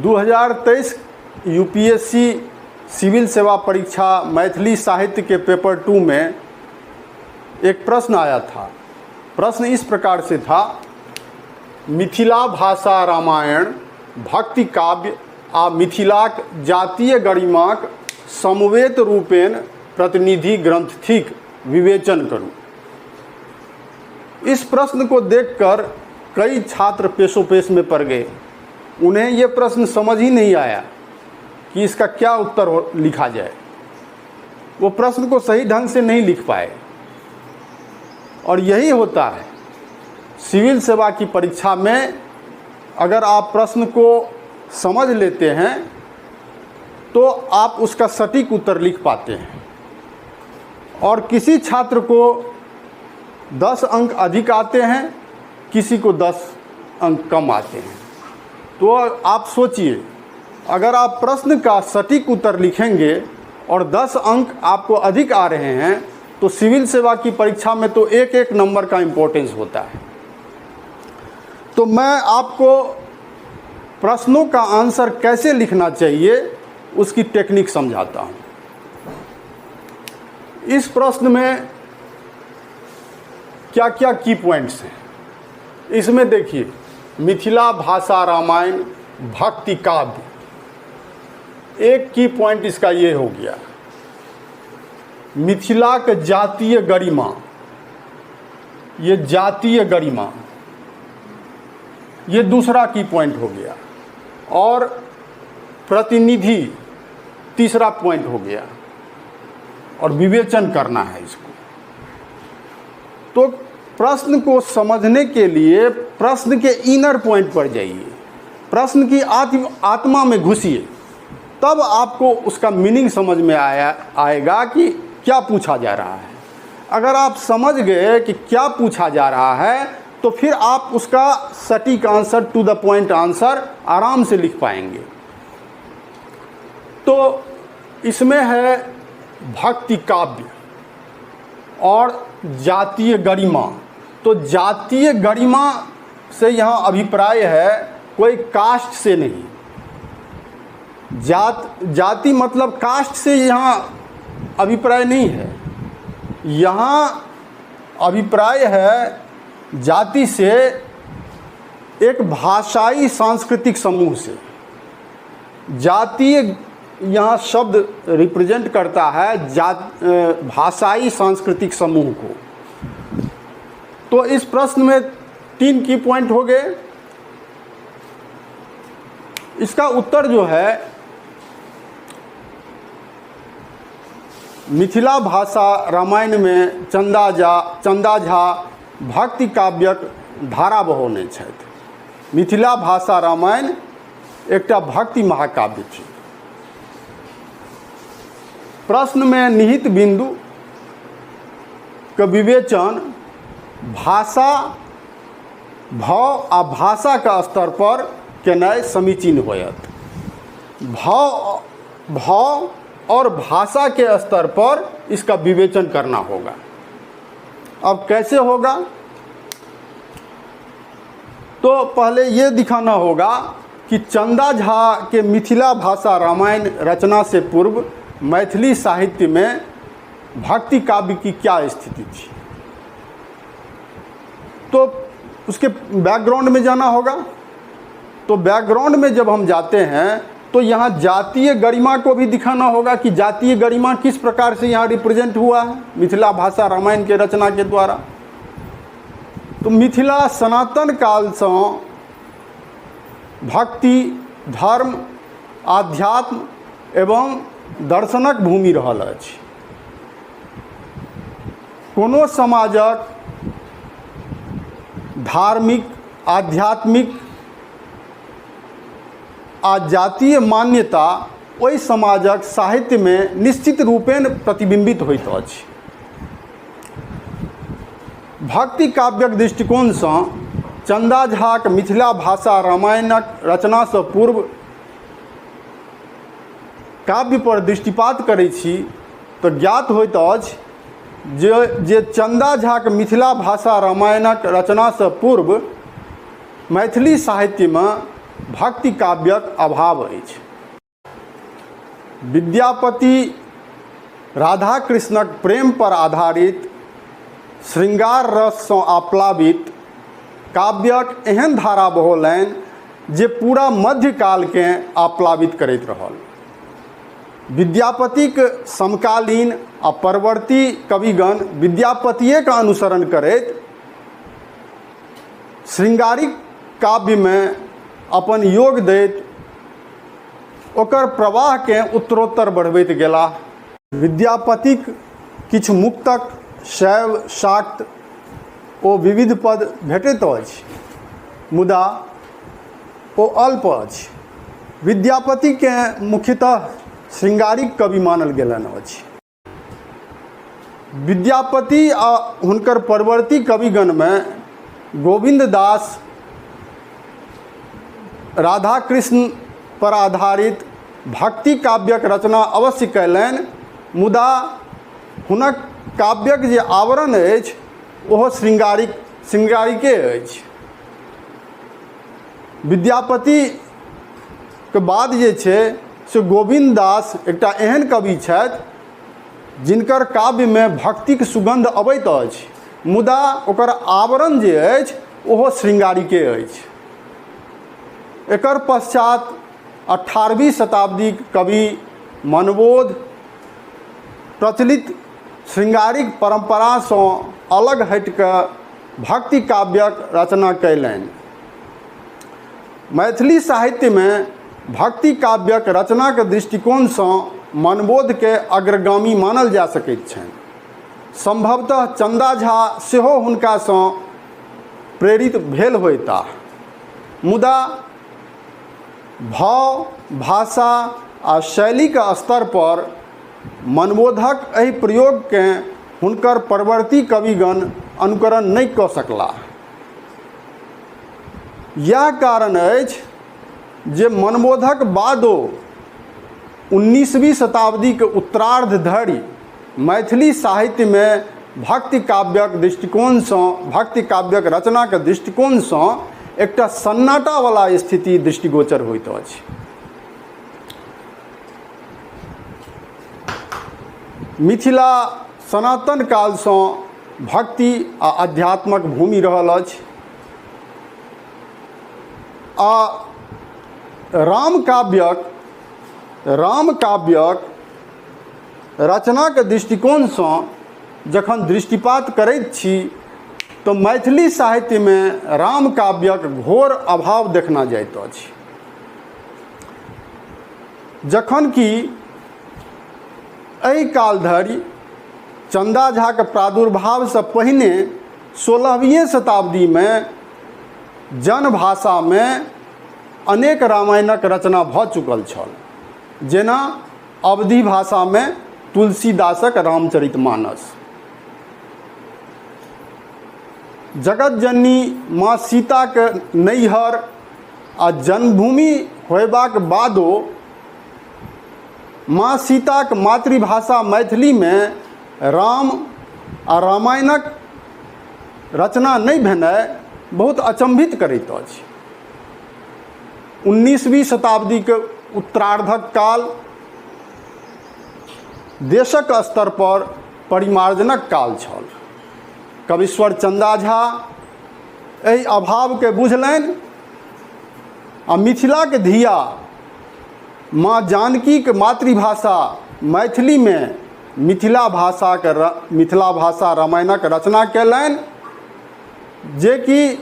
2023 UPSC civil सेवा परीक्षा मैथिली साहित्य के पेपर 2 में एक प्रश्न आया था। प्रश्न इस प्रकार से था, मिथिला भाषा रामायण भक्ति काव्य आ मिथिलाक जातीय गरिमाक समवेत रूपेण प्रतिनिधि ग्रंथ थिक, विवेचन करू। इस प्रश्न को देखकर कई छात्र पेशोपेश में पड़ गए। उन्हें ये प्रश्न समझ ही नहीं आया कि इसका क्या उत्तर लिखा जाए। वो प्रश्न को सही ढंग से नहीं लिख पाए। और यही होता है सिविल सेवा की परीक्षा में, अगर आप प्रश्न को समझ लेते हैं तो आप उसका सटीक उत्तर लिख पाते हैं। और किसी छात्र को 10 अंक अधिक आते हैं, किसी को 10 अंक कम आते हैं। तो आप सोचिए, अगर आप प्रश्न का सटीक उत्तर लिखेंगे और 10 अंक आपको अधिक आ रहे हैं तो सिविल सेवा की परीक्षा में तो एक एक नंबर का इम्पोर्टेंस होता है। तो मैं आपको प्रश्नों का आंसर कैसे लिखना चाहिए उसकी टेक्निक समझाता हूँ। इस प्रश्न में क्या-क्या की पॉइंट्स हैं, इसमें देखिए, मिथिला भाषा रामायण भक्ति काव्य, एक की पॉइंट इसका ये हो गया। मिथिला के जातीय गरिमा, ये जातीय गरिमा, ये दूसरा की पॉइंट हो गया। और प्रतिनिधि तीसरा पॉइंट हो गया। और विवेचन करना है इसको। तो प्रश्न को समझने के लिए प्रश्न के इनर पॉइंट पर जाइए, प्रश्न की आत्मा में घुसिए, तब आपको उसका मीनिंग समझ में आएगा कि क्या पूछा जा रहा है। अगर आप समझ गए कि क्या पूछा जा रहा है तो फिर आप उसका सटीक answer, to the point answer आराम से लिख पाएंगे। तो इसमें है भक्ति काव्य और जातीय गरिमा। तो जातीय गरिमा से यहाँ अभिप्राय है कोई कास्ट से नहीं, जाति मतलब कास्ट से यहाँ अभिप्राय नहीं है। यहाँ अभिप्राय है जाति से एक भाषाई सांस्कृतिक समूह से। जातीय यहाँ शब्द रिप्रेजेंट करता है भाषाई सांस्कृतिक समूह को। तो इस प्रश्न में 3 की पॉइंट हो गए। इसका उत्तर जो है, मिथिला भाषा रामायण में चंदा झा भक्ति काव्यक धारा बहौने छथि। मिथिला भाषा रामायण एकटा भक्ति महाकाव्य थी। प्रश्न में निहित बिंदु के विवेचन भाषा भाव आ भाषा के स्तर पर केनाइ समीचीन होयत। भाव और भाषा के स्तर पर इसका विवेचन करना होगा। अब कैसे होगा, तो पहले ये दिखाना होगा कि चंदा झा के मिथिला भाषा रामायण रचना से पूर्व मैथिली साहित्य में भक्ति काव्य की क्या स्थिति थी। तो उसके बैकग्राउंड में जाना होगा। तो बैकग्राउंड में जब हम जाते हैं तो यहाँ जातीय गरिमा को भी दिखाना होगा कि जातीय गरिमा किस प्रकार से यहाँ रिप्रेजेंट हुआ है मिथिला भाषा रामायण के रचना के द्वारा। तो मिथिला सनातन काल से भक्ति, धर्म, आध्यात्म एवं दर्शनक भूमि रहल अछि। कोनो समाजक धार्मिक, आध्यात्मिक आ जातीय मान्यता ओहि समाजक साहित्य में निश्चित रूपेण प्रतिबिंबित होइत अछि। भक्ति काव्यक दृष्टिकोणसँ चंदा झाक मिथिला भाषा रामायणक रचनासँ पूर्व काव्य पर दृष्टिपात करै छी तऽ ज्ञात होइत अछि जे चंदा झाक मिथिला भाषा रामायणक रचनासँ पूर्व मैथिली साहित्यमे भक्ति काव्यक अभाव अछि। विद्यापति राधा कृष्णक प्रेम पर आधारित श्रृंगार रससँ आप्लावित काव्यक एहन धारा बहौलनि जे पूरा मध्यकालकेँ आप्लावित करैत रहल। विद्यापतिक समकालीन आ परवर्ती कविगण विद्यापतिएके अनुसरण करैत श्रृंगारिक काव्यमे अपन योग दैत ओकर प्रवाहकेँ उत्तरोत्तर बढ़बैत गेलाह। विद्यापतिक किछु मुक्तक शैव, शाक्त ओ विविध पद भेटैत अछि, मुदा ओ अल्प अछि। विद्यापतिकेँ मुख्यतः श्रृंगारिक कवि मानल गेलनि अछि। विद्यापति आ हुनकर परवर्ती कविगणमे गोविन्द दास राधा कृष्ण पर आधारित भक्ति काव्यक रचना अवश्य कयलनि, मुदा हुनक काव्यक जे आवरण अछि ओहो श्रृंगारिके अछि। विद्यापतिके बाद जे छै से गोविन्द दास एकटा एहन कवि छथि जिनकर काव्यमे भक्तिक सुगन्ध अबैत अछि, मुदा ओकर आवरण जे अछि ओहो श्रृंगारिके अछि। एकर पश्चात 18वीं शताब्दीक कवि मनबोध प्रचलित श्रृंगारिक परम्परासँ अलग हटिकऽ भक्ति काव्यक रचना कयलनि। मैथिली साहित्यमे भक्ति काव्यक रचनाक दृष्टिकोणसँ मनबोधके अग्रगामी मानल जा सकैत छनि। सम्भवतः चन्दा झा सेहो हुनकासँ प्रेरित भेल होयताह। मुदा भाव, भाषा आ शैलीक स्तर पर मनबोधक एहि प्रयोगकेँ हुनकर परवर्ती कविगण अनुकरण नहि कऽ सकलाह। इएह कारण अछि जे मनबोधक बादो 19वीं शताब्दीके उत्तरार्ध धरि मैथिली साहित्यमे भक्ति काव्यक दृष्टिकोणसँ, भक्ति काव्यक रचनाके दृष्टिकोणसँ एकटा सन्नाटावला स्थिति दृष्टिगोचर होइत अछि। मिथिला सनातन कालसँ भक्ति आ अध्यात्मक भूमि रहल अछि आ रामकाव्यक रचनाके दृष्टिकोणसँ जखन दृष्टिपात करैत छी तऽ मैथिली साहित्यमे रामकाव्यक घोर अभाव देखना जाइत अछि, जखन कि एहि काल धरि चन्दा झाके प्रादुर्भावसँ पहिने 16वीं शताब्दीमे जनभाषामे अनेक रामायणक रचना भऽ चुकल छल, जेना अवधी भाषामे तुलसीदासक रामचरितमानस। जगतजननी माँ सीताके नैहर आ जन्मभूमि होयबाक बादो माँ सीताक मातृभाषा मैथिलीमे राम आ रामायणक रचना नहि भेनाइ बहुत अचम्भित करैत अछि। 19वीं शताब्दीके उत्तरार्धक काल देशक स्तर पर परिमार्जनक काल छल। कवीश्वर चन्दा झा एहि अभावके बुझलनि आ मिथिलाके धिया माँ जानकीके मातृभाषा मैथिलीमे मिथिला भाषा रामायणक रचना कयलनि, जेकि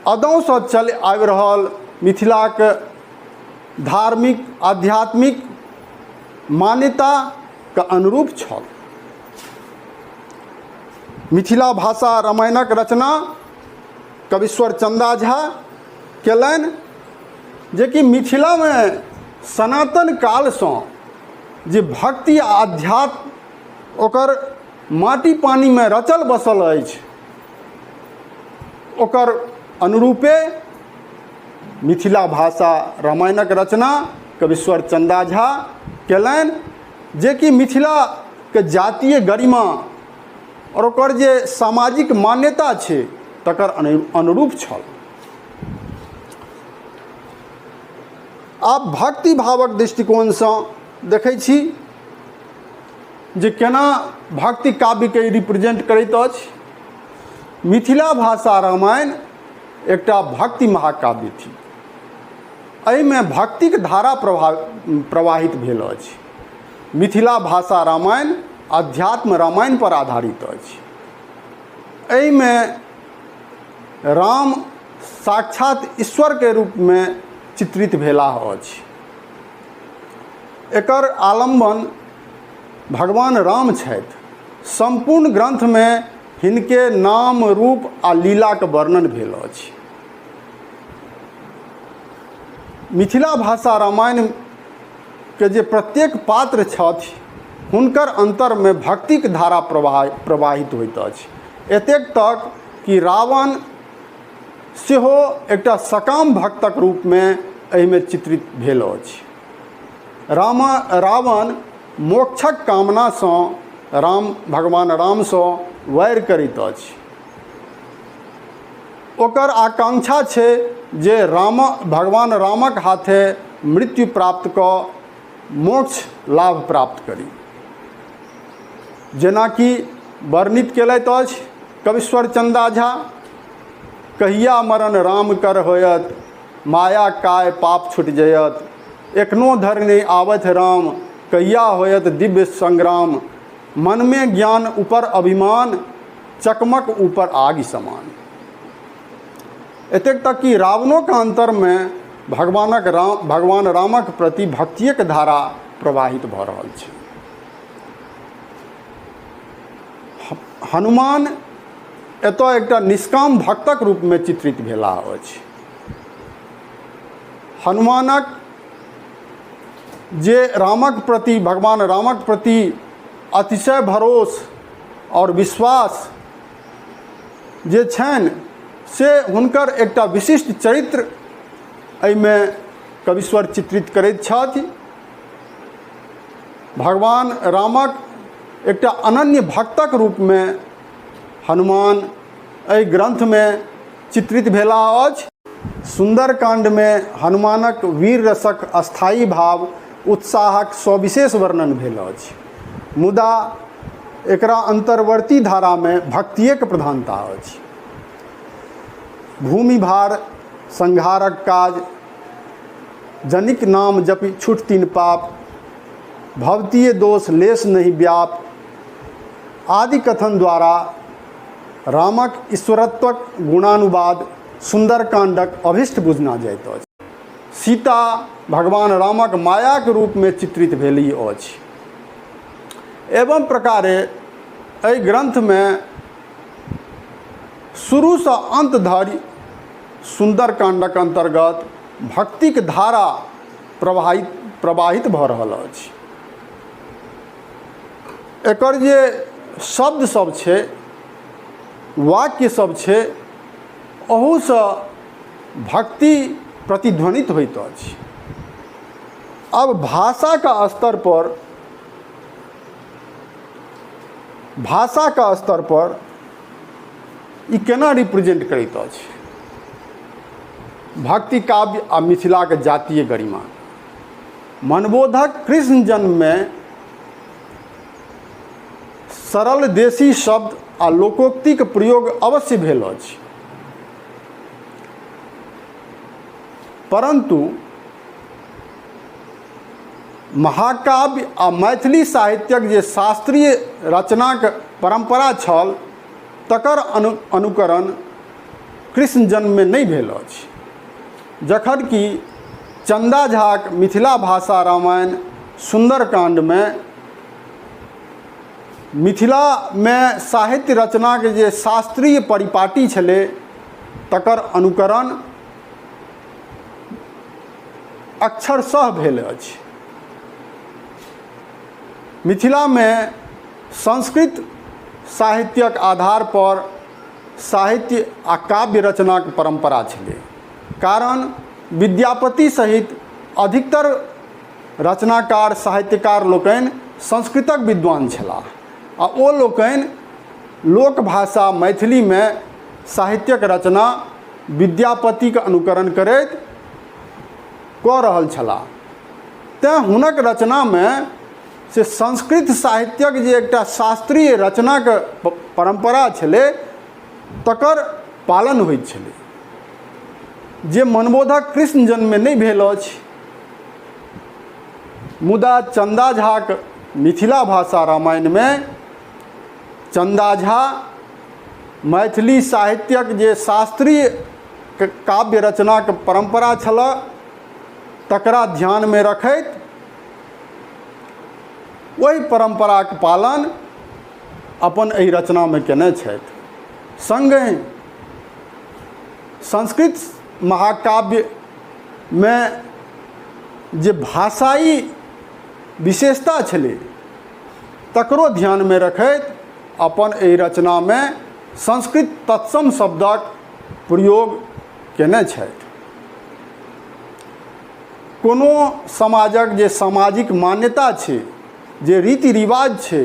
अदौसँ चलि आबि रहल मिथिलाके धार्मिक आध्यात्मिक मान्यताके अनुरूप छल। मिथिला भाषा रामायणक रचना कवीश्वर चन्दा झा कयलनि, जेकि मिथिलामे सनातन कालसँ जे भक्ति आ अध्यात्म ओकर माटि पानिमे रचल बसल अछि, ओकर अनुरूपे मिथिला भाषा रामायणक रचना कवीश्वर चन्दा झा कयलनि, जेकि मिथिलाके जातीय गरिमा आओर ओकर जे सामाजिक मान्यता छै तकर अनुरूप छल। आब भक्ति भावक दृष्टिकोणसँ देखै छी जे केना भक्ति काव्यके रिप्रेजेंट करैत अछि। मिथिला भाषा रामायण एकटा भक्ति महाकाव्य थिक। एहिमे भक्तिक धारा प्रवाहित भेल अछि। मिथिला भाषा रामायण अध्यात्म रामायण पर आधारित अछि। एहिमे राम साक्षात ईश्वरके रूपमे चित्रित भेलाह अछि। एकर आलम्बन भगवान राम छथि। सम्पूर्ण ग्रन्थमे हिनके नाम, रूप आ लीलाके वर्णन भेल अछि। मिथिला भाषा रामायणके जे प्रत्येक पात्र छथि हुनकर अन्तरमे भक्तिक धारा प्रवाहित होइत अछि। एतेक तक कि रावण सेहो एकटा सकाम भक्तक रूपमे एहिमे चित्रित भेल अछि। रावण मोक्षक कामनासँ भगवान रामसँ वैर करैत अछि। ओकर आकांक्षा छै जे भगवान रामक हाथे मृत्यु प्राप्त कऽ मोक्ष लाभ प्राप्त करी। जेनाकि वर्णित केलथि अछि कवीश्वर चन्दा झा, कहिया मरण राम कर होयत, माया काय पाप छुटि जयत, एखनो धरि नहि आबथि राम, कहिया होयत दिव्य संग्राम, मनमे ज्ञान ऊपर अभिमान, चकमक ऊपर आगि समान। एतेक तक कि रावणोके अन्तरमे भगवान रामक प्रति भक्तियेक धारा प्रवाहित भऽ रहल छै। हनुमान एतऽ एकटा निष्काम भक्तक रूपमे चित्रित भेलाह अछि। हनुमानक जे रामक प्रति, भगवान रामक प्रति अतिशय भरोस आओर विश्वास जे छनि से हुनकर एकटा विशिष्ट चरित्र एहिमे कवीश्वर चित्रित करैत छथि। भगवान रामक एकटा अनन्य भक्तक रूपमे हनुमान एहि ग्रन्थमे चित्रित भेलाह अछि। सुन्दरकाण्डमे हनुमानक वीर रसक अस्थायी भाव उत्साहक सविशेष वर्णन भेल अछि, मुदा एकरा अन्तर्वर्ती धारामे भक्तिएक प्रधानता अछि। भूमिभार संहारक काज, जनिक नाम जपि छुट तीन पाप, भवतीय दोष लेश नहि व्याप आदि कथन द्वारा रामक ईश्वरत्वक गुणानुवाद सुन्दरकाण्डक अभिष्ट बुझना जाइत अछि। सीता भगवान रामक मायाक रूपमे चित्रित भेलीह अछि। एवं प्रकारे एहि ग्रन्थमे शुरूसँ अन्त धरि सुन्दरकाण्डक अन्तर्गत भक्तिक धारा प्रवाहित भऽ रहल अछि। एकर जे शब्द सब छै, वाक्य सब छै, ओहूसँ भक्ति प्रतिध्वनित होइत अछि। आब भाषाके स्तर पर, भाषाके स्तर पर ई केना रिप्रेजेंट करैत अछि? भक्ति काव्य आ मिथिलाके जातीय गरिमा। मनबोधक कृष्ण जन्ममे सरल देशी शब्द आ लोकोक्तिक प्रयोग अवश्य भेल अछि, परन्तु महाकाव्य आ मैथिली साहित्यक जे शास्त्रीय रचनाक परम्परा छल तकर अनुकरण कृष्ण जन्ममे नहि भेल अछि, जखन कि चन्दा झाक मिथिला भाषा रामायण सुन्दरकाण्डमे मिथिलामे साहित्य रचनाके जे शास्त्रीय परिपाटी छलै तकर अनुकरण अक्षरशः भेल अछि। मिथिलामे संस्कृत साहित्यक आधार पर साहित्य आ काव्य रचनाक परम्परा छलै, कारण विद्यापति सहित अधिकतर रचनाकार साहित्यकार लोकनि संस्कृतक विद्वान छलाह आ ओ लोकनि लोकभाषा मैथिलीमे साहित्यक रचना विद्यापतिके अनुकरण करैत कऽ रहल छलाह। तेँ हुनक रचनामे से संस्कृत साहित्यक जे एकटा शास्त्रीय रचनाके परम्परा छलै तकर पालन होइत छलै, जे मनबोधक कृष्ण जन्ममे नहि भेल अछि। मुदा चन्दा झाक मिथिला भाषा रामायणमे चन्दा झा मैथिली साहित्यक जे शास्त्रीय काव्य रचनाके परम्परा छलऽ तकरा ध्यानमे रखैत ओहि परम्पराके पालन अपन एहि रचनामे केने छथि। सङ्गहि संस्कृत महाकाव्यमे जे भाषाई विशेषता छलै तकरो ध्यानमे रखैत अपन एहि रचनामे संस्कृत तत्सम शब्दक प्रयोग केने छथि। कोनो समाजक जे सामाजिक मान्यता छै, जे रीति रिवाज छै,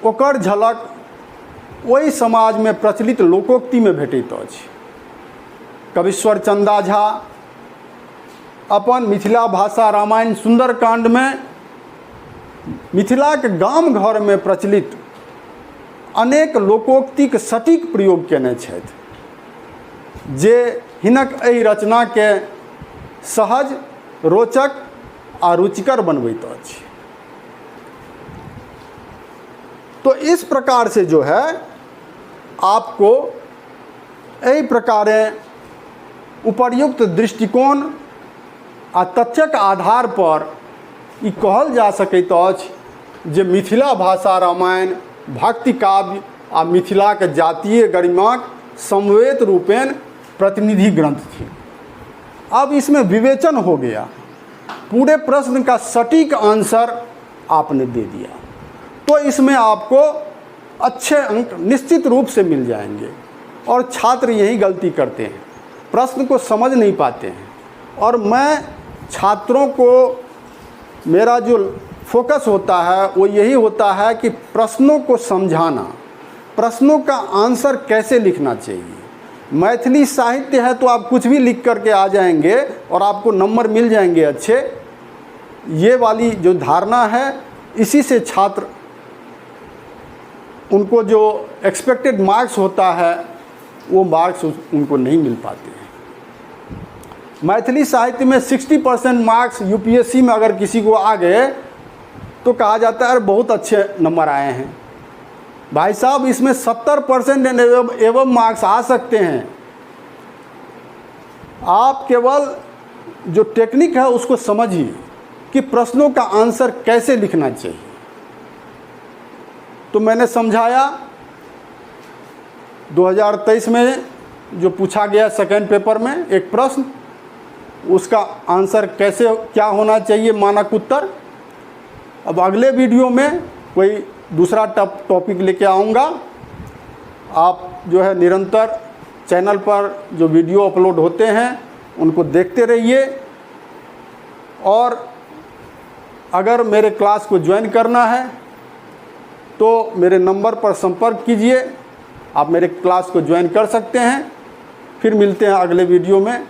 ओकर झलक ओहि समाजमे प्रचलित लोकोक्तिमे भेटैत अछि। कवीश्वर चन्दा झा अपन मिथिला भाषा रामायण सुन्दरकाण्डमे मिथिलाके गाम घरमे प्रचलित अनेक लोकोक्तिके सटीक प्रयोग कयने छथि, जे हिनक एहि रचनाके सहज, रोचक आ रुचिकर बनबैत अछि। तो इस प्रकार से जो है आपको एहि प्रकारे उपर्युक्त दृष्टिकोण आ तथ्यक आधार पर ई कहल जा सकैत अछि जे मिथिला भाषा रामायण भक्ति काव्य आ मिथिलाक जातीय गरिमाक समवेत रूपेण प्रतिनिधि ग्रंथ थी। अब इसमें विवेचन हो गया, पूरे प्रश्न का सटीक आंसर आपने दे दिया, तो इसमें आपको अच्छे अंक निश्चित रूप से मिल जाएंगे। और छात्र यही गलती करते हैं, प्रश्न को समझ नहीं पाते हैं। और मैं छात्रों को, मेरा जो फोकस होता है वो यही होता है कि प्रश्नों को समझाना, प्रश्नों का आंसर कैसे लिखना चाहिए। मैथिली साहित्य है तो आप कुछ भी लिख करके आ जाएंगे और आपको नंबर मिल जाएंगे अच्छे, ये वाली जो धारणा है, इसी से छात्र उनको जो एक्सपेक्टेड मार्क्स होता है वो मार्क्स उनको नहीं मिल पाते हैं। मैथिली साहित्य में 60% मार्क्स यूपीएससी में अगर किसी को आ गए तो कहा जाता है अरे बहुत अच्छे नंबर आए हैं भाई साहब, इसमें 70% एवं मार्क्स आ सकते हैं। आप केवल जो टेक्निक है उसको समझिए कि प्रश्नों का आंसर कैसे लिखना चाहिए। तो मैंने समझाया 2023 में जो पूछा गया सेकेंड पेपर में एक प्रश्न, उसका आंसर कैसे क्या होना चाहिए मानक उत्तर। अब अगले वीडियो में कोई दूसरा टॉपिक लेके आऊँगा। आप जो है निरंतर चैनल पर जो वीडियो अपलोड होते हैं उनको देखते रहिए, और अगर मेरे क्लास को ज्वाइन करना है तो मेरे नंबर पर संपर्क कीजिए, आप मेरे क्लास को ज्वाइन कर सकते हैं। फिर मिलते हैं अगले वीडियो में।